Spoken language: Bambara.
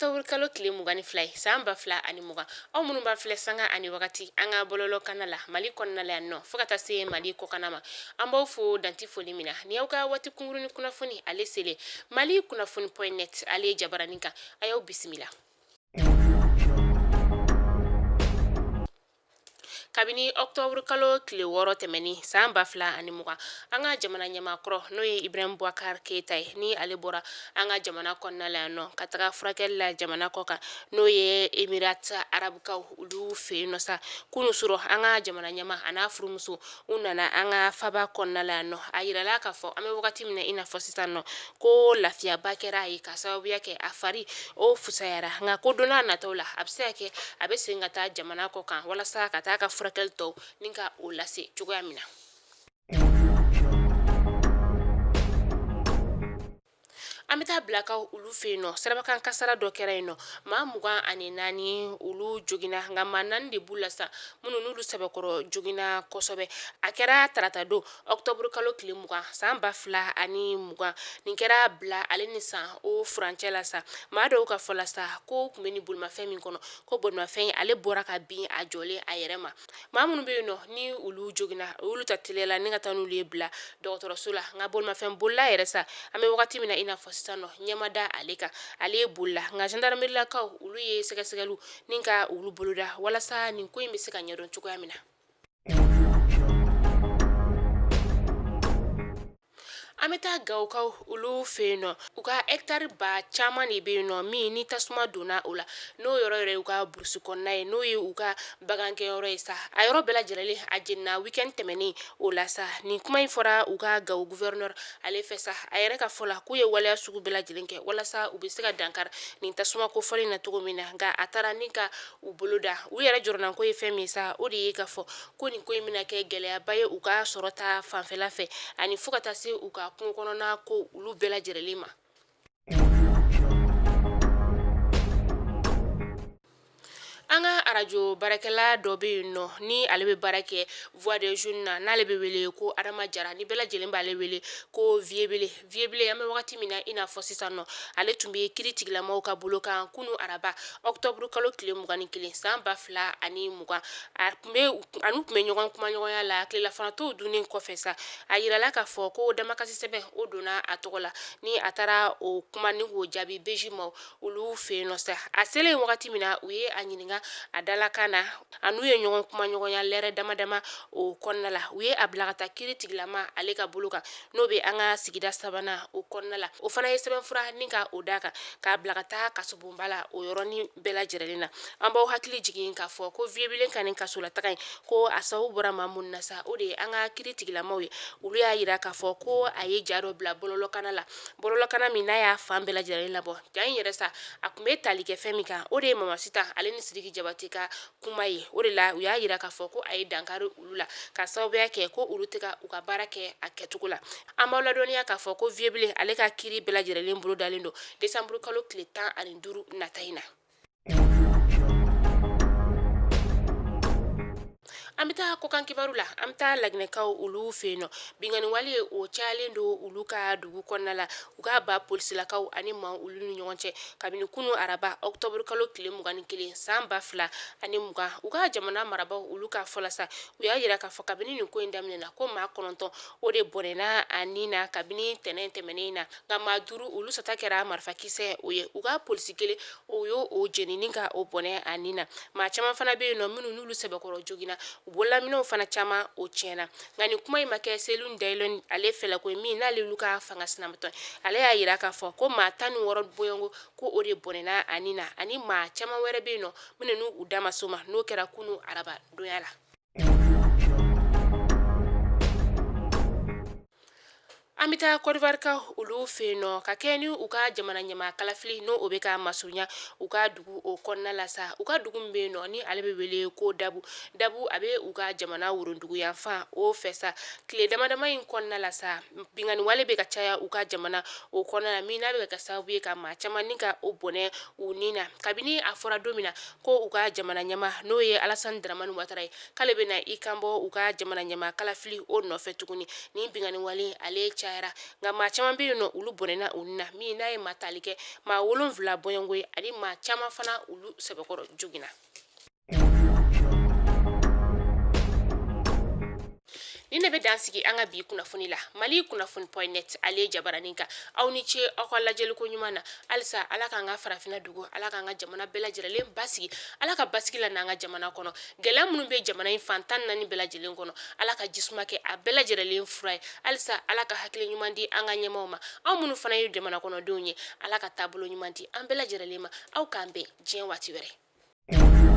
Octobre kalo tile 22 ye san 2020. Aw minnu b'a filɛ sanga ani wagati an ka bɔlɔlɔ kana la Mali kɔnɔna la yan nɔ, fo ka taa se Mali kɔkanna ma, an b'aw fo dan tɛ foli min na. Ni aw ka waati kunkuruni kunnafoni ale selen Mali kunnafoni point net ale jabaranin kan, a y'aw bisimila. Kabini octobre kalo tile 6 tɛmɛnin san 2020, an ka jamana ɲɛmaakɔrɔ n'o ye Ibrahim Boubacar Keita ye, ni ale bɔra an ka jamana kɔnɔna la yan nɔ ka taga furakɛli la jamana kɔ kan, n'o ye Emirats arabukaw olu fɛ yen nɔ sa. Kunu surɔ, an ka jamana ɲɛmaa a n'a furumuso u nana an ka faba kɔnɔna la yan nɔ. A yirala k'a fɔ an bɛ wagati min na i n'a fɔ sisan nɔ, ko lafiyaba kɛra a ye ka sababuya kɛ a fari o fusayara, nka ko don n'a nataw la a bɛ se ka kɛ a bɛ segin ka taa jamana kɔ kan walasa ka taa ka furakɛli tɔw ni ka o lase cogoya min na. An bɛ taa Bilakaw olu fɛ yen nɔ. Sirabakan kasara dɔ kɛra yen nɔ, maa 24 olu joginna, nka maa 4 de b'u la sa minnu n'olu sɛbɛkɔrɔ joginna kosɛbɛ. A kɛra tarata don octobre kalo tile 20 san 2020. Nin kɛra Bila ale ni San o furancɛ la sa. Maa dɔw ka fɔ la sa, ko tun bɛ nin bolimafɛn min kɔnɔ, ko bolimafɛn ale bɔra ka bin a jɔlen a yɛrɛ ma. Maa minnu bɛ yen nɔ ni olu joginna, olu ta teliya la ni ka taa n'olu ye Bila dɔgɔtɔrɔso la. Nka bolimafɛn bolila yɛrɛ sa, an bɛ wagati min na i n'a fɔ sisan nɔ, ɲɛ ma da ale kan, ale bolila. Nka gendarmerie-lakaw olu ye sɛgɛsɛgɛliw ni ka olu boloda walasa nin ko in bɛ se ka ɲɛdɔn cogoya min na. An bɛ taa Gawokaw olu fɛ yen nɔ. U ka hectare ba caman de bɛ yen nɔ min ni tasuma donna o la, n'o yɔrɔ yɛrɛ u ka burusi kɔnɔna ye, n'o ye u ka bagankɛyɔrɔ ye sa. A yɔrɔ bɛɛ lajɛlen a jenina week-end tɛmɛnen o la sa. Nin kuma in fɔra u ka Gawo gouverneur ale fɛ sa. A yɛrɛ ka fɔ la, k'u ye waleya sugu bɛɛ lajɛlen kɛ walasa u bɛ se ka dankari nin tasuma kofɔlen na cogo min na, nka a taara ni ka u bolo da. U yɛrɛ jɔrɔnanko ye fɛn min sa, o de ye k'a fɔ ko nin ko in bɛna kɛ gɛlɛyaba ye u ka sɔrɔ ta fanfɛla fɛ, ani fo ka taa se u ka kungo kɔnɔna ko olu bɛɛ lajɛlen ma. An ka arajo baarakɛla dɔ bɛ yen nɔ ni ale bɛ baara kɛ Voix des Jeunes na, n'ale bɛ wele ko Adama Jara, ni bɛɛ lajɛlen b'ale wele ko Vieux Bele. Vieux Bele, an bɛ wagati min na i n'a fɔ sisan nɔ, ale tun bɛ kiri tigilamaw ka bolo kan kunu araba octobre kalo tile 21 san 2020. A tun bɛ a n'u tun bɛ ɲɔgɔn kumaɲɔgɔnya la tilellafanatɔw dunnen kɔfɛ sa. A yirala k'a fɔ ko damakasi sɛbɛn o donna a tɔgɔ la, ni a taara o kuma ni k'o jaabi BJ maaw olu fɛ yen nɔ sa. A selen wagati min na u ye a ɲininka a dalakan na, a n'u ye ɲɔgɔn kumaɲɔgɔnya lɛrɛ dama dama o kɔnɔna la, u ye a bila ka taa kiri tigilama ale ka bolo kan, n'o bɛ an ka sigida sabanan o kɔnɔna la. O fana ye sɛbɛnfura ni ka o d'a kan k'a bila ka taa kasobonba la o yɔrɔnin bɛɛ lajɛlen na. An b'aw hakili jigin k'a fɔ ko Vieux Bele ka nin kasolataga in, ko a sababu bɔra maa minnu na sa, o de ye an ka kiri tigilamaw ye. Olu y'a yira k'a fɔ ko a ye ja dɔ bila bɔlɔlɔkana la, bɔlɔlɔkana min n'a y'a fan bɛɛ lajɛlen labɔ. Ja in yɛrɛ sa, a tun bɛ tali kɛ fɛn min kan, o de ye Mama Sita ale ni Sidiki Jabate ka kuma ye. O de la u y'a yira k'a fɔ ko a ye dankari olu la ka sababuya kɛ ko olu tɛ ka u ka baara kɛ a kɛcogo la. An b'aw ladɔnniya k'a fɔ ko Vieux Bele ale ka kiri bɛɛ lajɛlen bolo dalen don décembre kalo tile 15 nata in na. An bɛ taa kɔkan kibaru la. An bɛ taa Laginɛkaw olu fɛ yen nɔ. Binkanni wale o cayalen don olu ka dugu kɔnɔna la, u ka ba polisilakaw ani maa olu ni ɲɔgɔn cɛ kabini kunu araba octobre kalo tile 21 san 2020. U ka jamana marabaaw olu ka fɔ la sa, u y'a yira k'a fɔ kabini nin ko in daminɛna, ko maa 9 o de bɔnɛna a ni na kabini tɛnɛn tɛmɛnen na, nka maa 5 olu sata kɛra marifakisɛ o ye. U ka polisi kelen o y'o o jeni ni ka o bɔnɛ a ni na. Maa caman fana bɛ yen nɔ minnu n'olu sɛbɛkɔrɔ joginna, u bololaminɛw fana caman o tiɲɛna. Nka nin kuma in ma kɛ Cellou Dalein ale fɛlako ye, min n'ale olu ka fanga sinamatɔn. Ale y'a yira k'a fɔ ko maa 16 bɔɲɔgɔnko ko o de bɔnɛna a ni na, ani maa caman wɛrɛ bɛ yen nɔ minnu n'u da ma s'o ma, n'o kɛra kunu araba donya la. An bɛ taa Côte d'Ivoire ka olu fɛ yen nɔ ka kɛ ni u ka jamana ɲɛmaa kalafili n'o o bɛ ka masurunya u ka dugu o kɔnɔna la sa. U ka dugu min bɛ yen nɔ ni ale bɛ wele ko Dabu. Dabu a bɛ u ka jamana woroduguyanfan o fɛ sa. Tile dama dama in kɔnɔna la sa, binkanni wale bɛ ka caya u ka jamana o kɔnɔna la, min n'a bɛ ka kɛ sababu ye ka maa caman ni ka o bɔnɛ u ni na. Kabini a fɔra don min na ko u ka jamana ɲɛmaa n'o ye Alassane Dramane Ouattara ye, k'ale bɛna i kan bɔ u ka jamana ɲɛmaa kalafili o nɔfɛ tuguni, ni binkanni wale ale caya. cayara, nka maa caman bɛ yen nɔ, olu bɔnɛna u na min n'a ye maa tali kɛ maa 7 bɔɲɔgɔnko ye, ani maa caman fana olu sɛbɛkɔrɔ joginna. Nin de bɛ dan sigi an ka bi kunnafoni la Mali kunnafoni point net ale jabaranin kan. Aw ni ce aw ka lajɛliko ɲuman na. Halisa Ala k'an ka farafinna dugu, Ala k'an ka jamana bɛɛ lajɛlen basigi, Ala ka basigi la n'an ka jamana kɔnɔ. Gɛlɛya minnu bɛ jamana in fan 14 bɛɛ lajɛlen kɔnɔ, Ala ka jisuma kɛ a bɛɛ lajɛlen fura ye. Halisa Ala ka hakili ɲuman di an ka ɲɛmaaw ma. Anw minnu fana ye jamana kɔnɔdenw ye, Ala ka taabolo ɲuman di an bɛɛ lajɛlen ma. Aw k'an bɛn diɲɛ waati wɛrɛ.